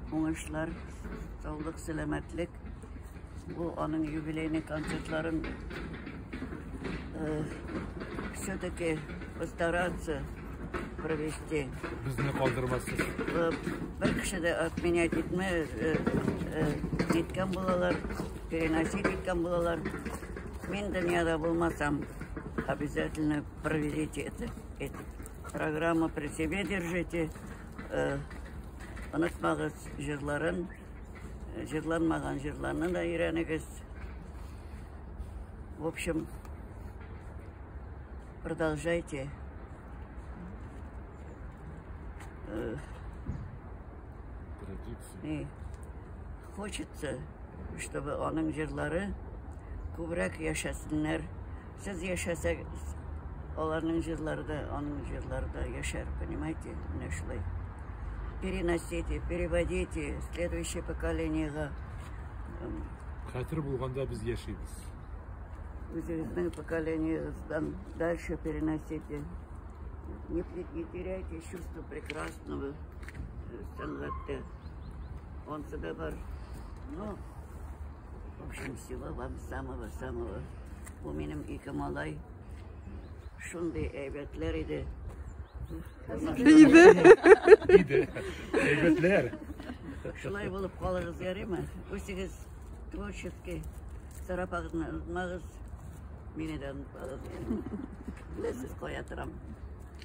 Уңышлар, саулык, сәламәтлек. Бу аның юбилейный концертларын все-таки постараться провести. Безне калдырмассыз. Бер кеше дә отменять итмә, ниткән булалар, переносить иткән булалар. Мин дөньяда булмасам, обязательно проведите это, эти программу при себе держите. Онытмагыз җырларын, җырланмаган җырларны да өйрәнегез. В общем, продолжайте. Традиции. И хочется, чтобы аның җырлары күбрәк яшәсеннәр. Сез яшәсәгез, аларның җырлары да, аның җырлары да яшәр, понимаете? Менә шулай. Переносите, переводите следующее поколениега. Хәтер булганда без яшибез. Үзегезнең поколениегездән дальше переносите. Не теряйте чувство прекрасного сәнгатьтә. Онсы да бар. Ну, в общем, всего вам самого-самого. Бу минем ике малай. Шундый әйбәтләр иде. Иде. Иде. Әйбәтләр. Шулай булып калыгыз, ярыймы? Үсегез творческий. Сара апагызны онытмагыз. Мине дә онытмагыз. Беләсез, кая торам.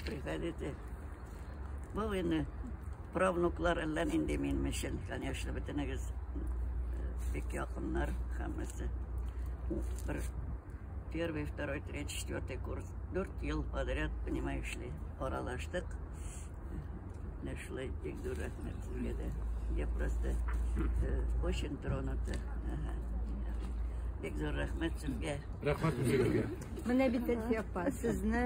Приходите. Бу инде правнуклар әллә нинди минем өчен, конечно, бөтенегез бик якыннар һәммәсе. Бер первый, второй, третий, четвертый курс. 4 ел подряд, понимаешь ли, аралаштык. Менә шулай бик зур рәхмәт сезгә дә. Я просто очень тронута. Ага. Бик зур рәхмәт сезгә. Рәхмәт үзегезгә. Менә бит, Әлфия апа, сезне